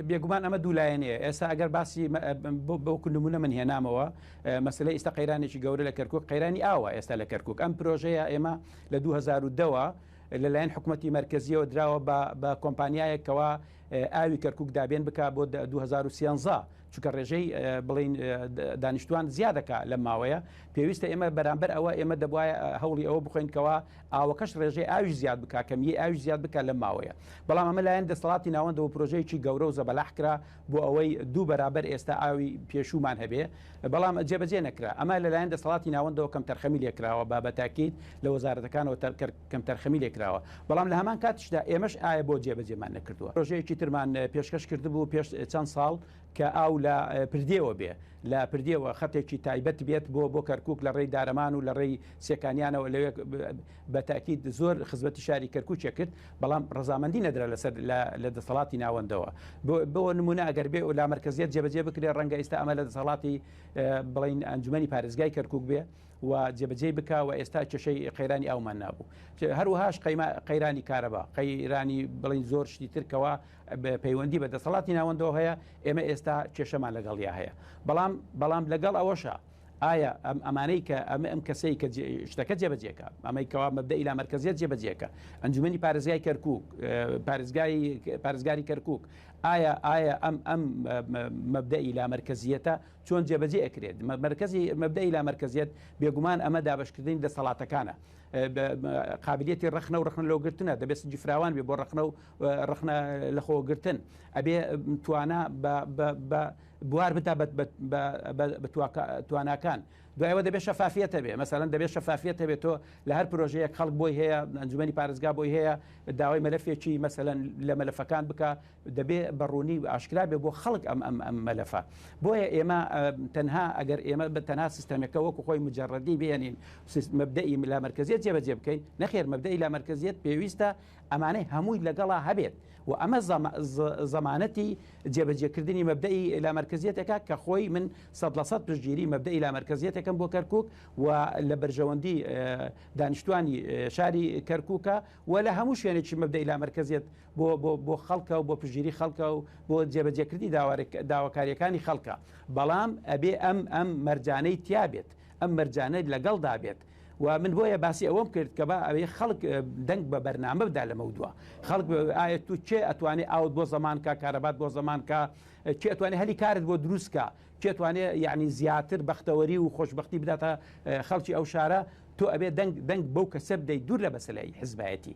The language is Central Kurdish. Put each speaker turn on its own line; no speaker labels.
بێگومان ئەمە دوولایەنەیە ئێستا ئەگەر باسی بۆ نمونە من هێنامەوە مەسلەی ئیستا قەیرانێکی گەورە لە کەرکک قەیرانی ئاوە ئێستا لە کەرکک ئەم پرۆژەیە ئێمە لە 2010ەوە لەلایەن حکوومەتی مرکزیەوە دراوە بە کۆمپانیایەکەوە ئاوی کەرکک دابێن بک بۆ 2013 چونکە ڕێژەی بڵین دانیشتوان زیادەکە لەم ماوەیە پێویستە ئێمە بەرامبەر ئەوە ئێمە دەبواە هەوڵی ئەوە بخۆینکەوە ئاوەکەش ڕێژەی ئاویش زیاد بکا کەمیی ئاویش زیاد بکا لەم ماوەیە بەڵام ئەمە لایەن دەسەڵاتی ناوەندەوە پرۆژەیەکی گەورە و زەبەلاح کرا بۆ ئەوەی دوو بەرابەر ئێستا ئاوی پێشوومان هەبێ بەڵام جێبەجێ نەکرا ئەمە لەلایەن دەسەڵاتی ناوەندەوە کەمتەرخەمی لێکراوە بە بەتاکید لە وەزارەتەکانەوە کەمتەرخەمی لێکراوە بەڵام لە هەمان کاتیشدا ئێمەش ئایا بۆ جێبەجێمان نەکردووە پرۆژەیەکی ترمان پێشکەش کردبوو پێش چەند ساڵ کە ئاو لە پردێوە بێ لە پردێوە خەتێکی تایبەت بێت بۆ بۆ کەرکک لە ڕێی دارەمان و لە ڕێی سێکانیانەوە لەوێ بە تاکید زۆر خزمەتی شاری کەرکووکێ کرد بەڵام ڕەزامەندی نەدرا لەسەر لە دەسەڵاتی ناوەندەوە بۆ نمونە ئەگەر بێ و لا مرکزیت جێبەجێ بکرێ ڕەنگە ئێستا ئەمە لە دەسەڵاتی بڵین ئەنجومی پارێزگای کەرکک بێ و جێبەجێی بکا و ئێستا کێشەی قەیرانی ئاومان نابوو هەروەهاش قەیرانی کارەبا قەیرانی بڵین زۆر شتی ترکەوە پەیوەندی بە دەسەڵاتی ناوەندەوە هەیە ئێمە ئێستا کێشەمان لەگەڵیا هەیە بەڵام بەڵام لەگەڵ ئەوەشە ئایا ئەم ئەمانەی کە ئەمە ئەم کەسەی کە شتەکە جێبەجێکە ئەمەی کەوا مەبدەئی لا مەرکەزیەت جێبەجێکە ئەنجومەنی پارێزگای کەرکک پارێزگای پارێزگاری کەرکک ئایا ئایا ئەم ئەم مەبدەئی لا مەرکەزیەتە چۆن جێبەجێ ئەکرێت مەرکەزی مەبدەئی لا مەرکەزیەت بێگومان ئەمە دابەشکردنی دەسەڵاتەکانە قابلیەتی ڕەخنە و ڕەخنە لەوگرتنە دەبێت سنجی فراوان بێ بۆ ڕەخنە و ڕەخنە لەخۆگرتن ئەبێ توانا بە بوار بدا بە تواناکان دوایەوە دەبێت شەفافیەت هەبێ مەسەلەن دەبێت شەفافیەت هەبێت تۆ لە هەر پرۆژەیەک خەڵک بۆی هەیە ئەنجومەنی پارێزگا بۆی هەیە داوای مەلەفێکی مەسەلەن لە مەلەفەکان بکە دەبێ بە ڕوونی و ئاشکرا بێ بۆ خەڵک ئەم ئەم ئەم مەلەفە بۆیە ئێمە تەنها ئەگەر ئێمە بە تەنها سیستەمەکە وەکو خۆی مجرڕەدی بێنین مەبدەئی لا مەرکەزیەت جێبەجێ بکەین نەخێر مەبدەئی لا مەرکەزیەت پێویستە ئەمانەی هەمووی لەگەڵا هەبێت و ئەمە زەمانەتی جێبەجێکردنی مەبدەئی لامەرکەزیەتێکە کە خۆی من 100% پشتگیری مەبدەئی لامەرکەزیەتێکم بۆ کەرکک و لە بەرژەوەندی دانیشتوانی شاری کەرکووکە و لە هەموو شوێنێکی مەبدەئی لامەرکەزیەت بۆ بۆ بۆ خەڵکە و بۆ پشتگیری خەڵکە و بۆ جێبەجێکردنی داواکاریەکانی خەڵکە بەڵام ئەبێ ئەم ئەم مەرجانەی تیابێت ئەم مەرجانە لەگەڵدا بێت و من بۆیە باسی ئەوەم کرد کە با ئەوێ خەڵک دەنگ بە بەرنامە بدا لەمەودوا خەڵک ئایا تو کێ ئەتوانێ ئاوت بۆ زەمان کا کارەبات بۆ زەمان کا کێ ئەتوانێ هەلی کارت بۆ دروست کا کێ توانێ یعنی زیاتر بەختەوەری و خۆشببختی بداتە خەڵکی ئەو شارە تۆ ئەبێ دەنگ دەنگ بەو کەسە بدەیت دوور لە بەسەلای حزبایەتی.